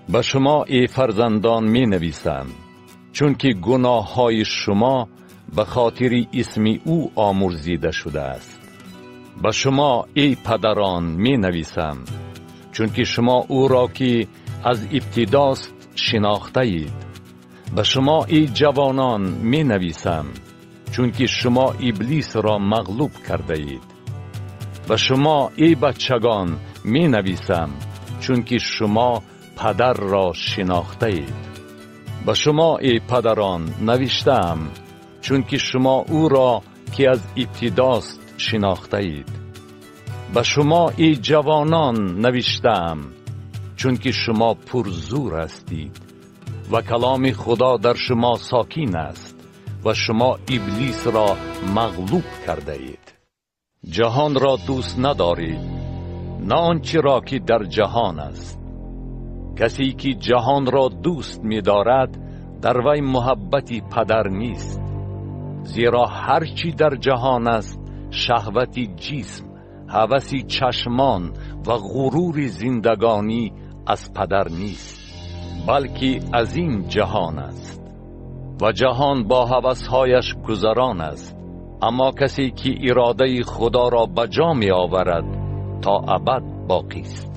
Ба шумо, эй фарзандон, менависам, чунки гуноҳҳои шумо ба хотири исми ӯ омурзида шудааст. Ба шумо, эй падарон, менависам, чунки шумо ӯро, ки аз ибтидост, шинохтаед. Ба шумо, эй ҷавонон, менависам, чунки шумо Иблисро мағлуб кардаед. Ба шумо, эй бачагон, менависам, чунки шумо падарро шинохтаед. Ба шумо, эй падарон, навиштаам, чунки шумо ӯро, ки аз ибтидост, шинохтаед. Ба шумо, эй ҷавонон, навиштаам, чунки шумо пурзӯр ҳастед ва каломи Худо дар шумо сокин аст ва шумо Иблисро мағлуб кардаед. Ҷаҳонро дӯст надоред, на он чиро ки дар ҷаҳон аст. Касе ки ҷаҳонро дӯст медорад, дар вай муҳаббати падар нест. Зеро ҳар чӣ дар ҷаҳон аст, шаҳвати ҷисм, ҳаваси чашмон ва ғурури зиндагонӣ, аз падар нест, балки аз ин ҷаҳон аст. Ва ҷаҳон бо ҳавасҳояш гузарон аст, аммо касе ки иродаи Худоро ба ҷо меоварад, то абад боқист.